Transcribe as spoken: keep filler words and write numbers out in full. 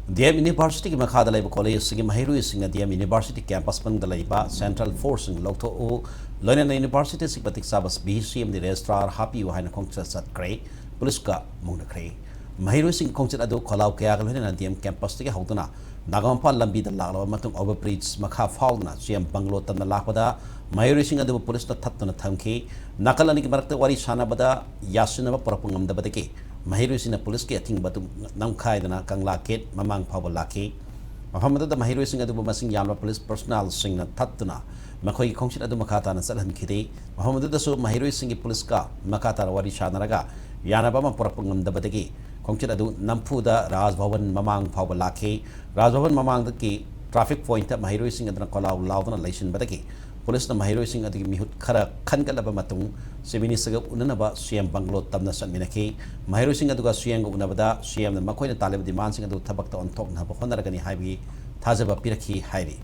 D M ꯌꯨꯅꯤꯚꯔꯁꯤꯇꯤꯒꯤ ꯃꯈꯥꯗ ꯂꯩꯕ ꯀꯣꯂꯦꯖꯁꯤꯡꯒꯤ ꯃꯍꯩꯔꯣꯏꯁꯤꯡꯅ ꯗꯤ ꯑꯦꯝ ꯌꯨꯅꯤꯚꯔꯁꯤꯇꯤ ꯀꯦꯝꯄꯁ ꯃꯅꯨꯡꯗ ꯂꯩꯕ ꯁꯦꯟꯇ꯭ꯔꯦꯜ ꯐꯣꯔꯁꯁꯤꯡ ꯂꯧꯊꯣꯛꯎ, ꯂꯣꯏꯅꯅ ꯌꯨꯅꯤꯚꯔꯁꯤꯇꯤ ꯑꯁꯤꯒꯤ ꯃꯇꯤꯛ ꯆꯥꯕ ꯚꯤ ꯁꯤ ꯑꯃꯗꯤ ꯔꯦꯖꯤꯁꯇ꯭ꯔꯥꯔ ꯍꯥꯞꯄꯤꯌꯨ ꯍꯥꯏꯅ ꯈꯣꯡꯆꯠ ꯆꯠꯈ꯭ꯔꯦ꯫ ꯄꯨꯂꯤꯁꯀ ꯃꯨꯛꯅꯈ꯭ꯔꯦ꯫ ꯃꯍꯩꯔꯣꯏꯁꯤꯡꯒꯤ ꯈꯣꯡꯆꯠ ꯑꯗꯨ ꯈꯣꯜꯂꯥꯎ ꯀꯌꯥꯒ ꯂꯣꯏꯅꯅ ꯗꯤ ꯑꯦꯝ ꯀꯦꯝꯄꯁꯇꯒꯤ ꯍꯧꯗꯨꯅ ꯅꯥꯒꯥꯃꯄꯥꯜ ꯂꯝꯕꯤꯗ ꯂꯥꯛꯂꯕ ꯃꯇꯨꯡ ꯑꯣꯚꯔ ꯕ꯭ꯔꯤꯖ ꯃꯈꯥ ꯐꯥꯎꯗꯨꯅ ꯁꯤ ꯑꯦꯝ ꯕꯪꯒꯂꯣ ꯇꯝꯅ ꯂꯥꯛꯄꯗ ꯃꯍꯩꯔꯣꯏꯁꯤꯡ ꯑꯗꯨꯕꯨ ꯄꯨꯂꯤꯁꯅ ꯊꯠꯇꯨꯅ ꯊꯝꯈꯤ꯫ ꯅꯥꯀꯜ ꯑꯅꯤꯒꯤ ꯃꯔꯛꯇ ꯋꯥꯔꯤ ꯁꯥꯟꯅꯕꯗ ꯌꯥꯁꯤꯟꯅꯕ ꯄꯨꯔꯛꯄ ꯉꯝꯗꯕꯗꯒꯤ ꯃꯍꯩꯔꯣꯏꯁꯤꯡꯅ ꯄꯨꯂꯤꯁꯀꯤ ꯑꯊꯤꯡꯕ ꯑꯗꯨ ꯅꯝꯈꯥꯏꯗꯨꯅ ꯀꯪꯂꯥ ꯒꯦꯠ ꯃꯃꯥꯡ ꯐꯥꯎꯕ ꯂꯥꯛꯈꯤ꯫ ꯃꯐꯝ ꯑꯗꯨꯗ ꯃꯍꯩꯔꯣꯏꯁꯤꯡ ꯑꯗꯨꯕꯨ ꯃꯁꯤꯡ ꯌꯥꯝꯂꯕ ꯄꯨꯂꯤꯁ ꯄꯔꯁꯣꯅꯦꯜꯁꯤꯡꯅ ꯊꯠꯇꯨꯅ ꯃꯈꯣꯏꯒꯤ ꯈꯣꯡꯆꯠ ꯑꯗꯨ ꯃꯈꯥ ꯇꯥꯅ ꯆꯠꯍꯟꯈꯤꯗꯦ꯫ ꯃꯐꯝ ꯑꯗꯨꯗꯁꯨ ꯃꯍꯩꯔꯣꯏꯁꯤꯡꯒꯤ ꯄꯨꯂꯤꯁꯀ ꯃꯈꯥ ꯇꯥꯅ ꯋꯥꯔꯤ ꯁꯥꯟꯅꯔꯒ ꯌꯥꯅꯕ ꯑꯃ ꯄꯨꯔꯛꯄ ꯉꯝꯗꯕꯗꯒꯤ ꯈꯣꯡꯆꯠ ꯑꯗꯨ ꯅꯝꯐꯨꯗ ꯔꯥꯖ ꯚꯕꯟ ꯃꯃꯥꯡ ꯐꯥꯎꯕ ꯂꯥꯛꯈꯤ꯫ ꯔꯥꯖ ꯚꯕꯟ ꯃꯃꯥꯡꯗꯒꯤ ꯇ꯭ꯔꯥꯐꯤꯛ ꯄꯣꯏꯟꯠꯇ ꯃꯍꯩꯔꯣꯏꯁꯤꯡ ꯑꯗꯨꯅ ꯈꯣꯜꯂꯥꯎ ꯂꯥꯎꯗꯨꯅ ꯂꯩꯁꯤꯟꯕꯗꯒꯤ ꯄꯨꯂꯤꯁꯅ ꯃꯍꯩꯔꯣꯏꯁꯤꯡ ꯑꯗꯨꯒꯤ ꯃꯤꯍꯨꯠ ꯈꯔ ꯈꯟꯒꯠꯂꯕ ꯃꯇꯨꯡ ꯆꯤꯐ ꯃꯤꯅꯤꯁꯇꯔꯒ ꯎꯅꯅꯕ ꯁꯤ ꯑꯦꯝ ꯕꯪꯒꯂꯣ ꯇꯝꯅ ꯆꯠꯃꯤꯟꯅꯈꯤ꯫ ꯃꯍꯩꯔꯣꯏꯁꯤꯡ ꯑꯗꯨꯒ ꯁꯤ ꯑꯦꯝꯒ ꯎꯅꯕꯗ ꯁꯤ ꯑꯦꯝꯅ ꯃꯈꯣꯏꯅ ꯇꯥꯜꯂꯤꯕ ꯗꯤꯃꯥꯟꯁꯤꯡ ꯑꯗꯨ ꯊꯕꯛꯇ ꯑꯣꯟꯊꯣꯛꯅꯕ ꯍꯣꯠꯅꯔꯒꯅꯤ ꯍꯥꯏꯕꯒꯤ ꯊꯥꯖꯕ ꯄꯤꯔꯛꯈꯤ ꯍꯥꯏꯔꯤ꯫